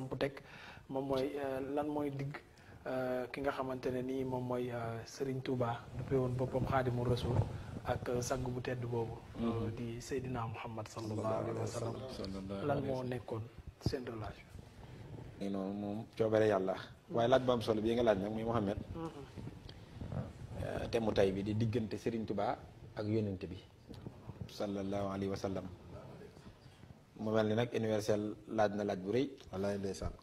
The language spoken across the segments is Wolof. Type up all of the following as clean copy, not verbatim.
bu teg moom mooy lan mooy digg ki nga xamante ne nii moom mooy Serigne Touba duppee woon boppam Xaadimu Rasul ak sang bu tedd boobu di Seydina Muhammad sallallahu alayhi wa sallam lan moo nekkoon seen relation nii noonu moom coobare yàlla waaye laaj bu am solo bii nga laaj nag muy Mouhamed te mu tay bi di diggante Serigne Touba ak yonent bi sallallahu alayhi wa sallam mu mel ni nag universel laaj na laaj bu rëy wallaay ndeysaan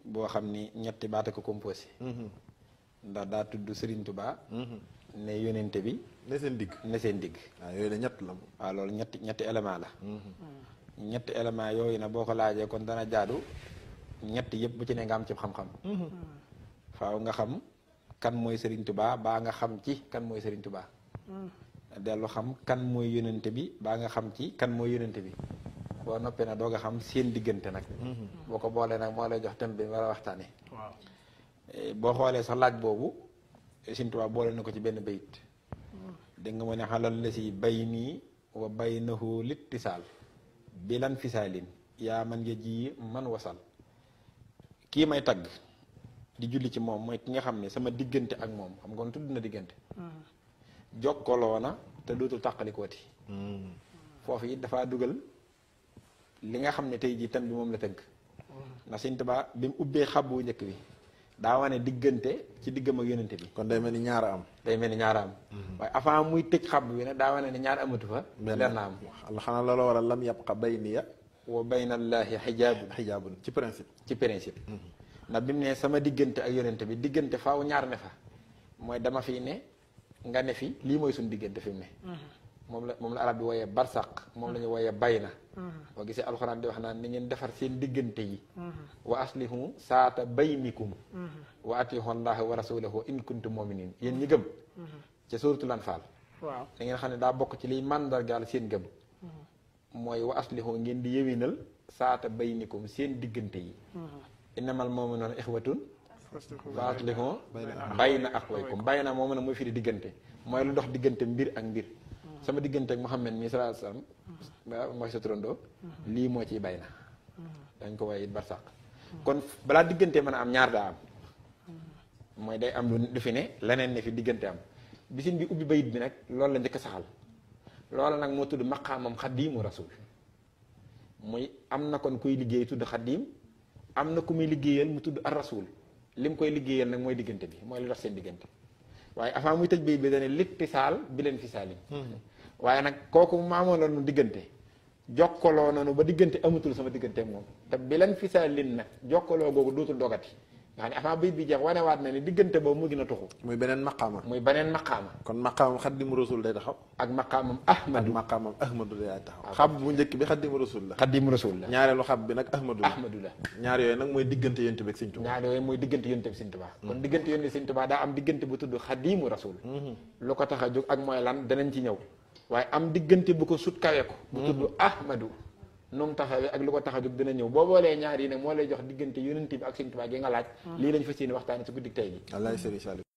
boo xam ni ñetti baat a ko composé ndax daa tudd Serigne Touba ne yonente bi ne seen digg waaw yooyu de ñett la waaw loolu ñetti élément la ñetti élément yooyu na boo ko laajee kon dana jaadu ñett yëpp bu ci ne nga am ci xam-xam faaw nga xam kan mooy Serigne Touba baa nga xam ci kan mooy Serigne Touba dellu xam kan mooy yonente bi baa nga xam ci kan mooy yonente bi boo noppee nag doo nga xam seen diggante nag boo ko boolee nag moo lay jox thème bi war a waxtaane waaw boo xoolee sax laaj boobu Serigne Touba boole na ko ci benn bayit dégg nga mu ne xalal la si bayni wa baynahu littisaal bilan fisaalin yaa man nga ji man wasal kii may tagg di julli ci moom mooy ki nga xam ne sama diggante ak moom xam nga tudd na diggante jokkaloo na te dootul tàqalikooti foofu it dafaa dugal li nga xam ne tey jii tam bi moom la tënk ndax Sëñ Tuubaa bi mu ubbee xabbu njëkk bi daa wane diggante ci diggam ak yonente bi kon day mel ni ñaara am waaye avant muy tëj xabbu bi nag daa wane ne ñaar amatu fa leer na am xanaa loolu waral lam yabqa bayniya wa baynallaahi xijaabun ci principe ndax bi mu ne sama diggante ak yonente bi diggante faaw ñaar ne fa mooy dama fi ne nga ne fi lii mooy suñu diggante fi mu ne moom la arab bi wooyee barsaq moom la ñu wooyee bayna boo gisee alxuraan di wax naan ni ngeen defar seen diggante yi wa aslihu saata baynikum wa atiihu llaaha wa rasulahu in kuntum mu'minin yéen ñi gëm ca suuratul Anfaal waaw da ngeen xam ne daa bokk ci liy màndargaal seen gëm mooy wa aslihu ngeen di yewinal saata baynikum seen diggante yi innamal mu'minuuna ixwatun fa aslihu bayna axwaykum bayna moo mën a mooy firi diggante mooy lu dox diggante mbir ak mbir sama diggante ak Muhammad mi sallallahu alayhi wasallam mooy sa turandoo lii moo ciy bayna dañ ko waaye it barsàq kon balaa diggante mën a am ñaar daa am mooy day am lu fi ne leneen ne fi diggante am bisin bi ubbi bayit bi nag loolu la njëkk a saxal loola nag moo tudd maqaamam xaddiimu rasul muy am na kon kuy liggéey tudd xaddiim am na ku muy liggéeyal mu tudd ar rasul lim koy liggéeyal nag mooy diggante bi mooy lu dox seen diggante waaye avant muy tëj bayit bi dane littisaal bi leen fisaalin waaye nag kooku maamoon la nu diggante jokkaloo nanu ba diggante amatul sama diggante moom te bi leen fisaalin nag jokkaloo googu dootul dogati nga xam ne avant bayit bi jeex wanewaat na ni diggante boobu mu gën a tuxu muy beneen maqaama kon maqaamam xaddimu rasul day taxaw ak maqaamam ahmadu day taxaw xab bu njëkk bi xaddimu rasul la ñaareelu xab bi nag ahmadu la ñaar yooyu nag mooy diggante yonent bi ak Sëñ Tuubaa ñaar yooyu mooy diggante yonent bi Sëñ Tuubaa kon diggante yonent bi Sëñ Tuubaa daa am diggante bu tudd xaddimu rasul lu ko tax a jóg ak mooy lan danañ ci ñëw waaye am diggante bu ko sut kawe ko bu tudd ahmadu nu mu taxawee ak lu ko tax a jóg dina ñëw boo boolee ñaar yi nag moo lay jox diggante yonent bi ak Sëñ Tuubaa gi nga laaj lii lañ fas yéene waxtaane ci guddik tey gi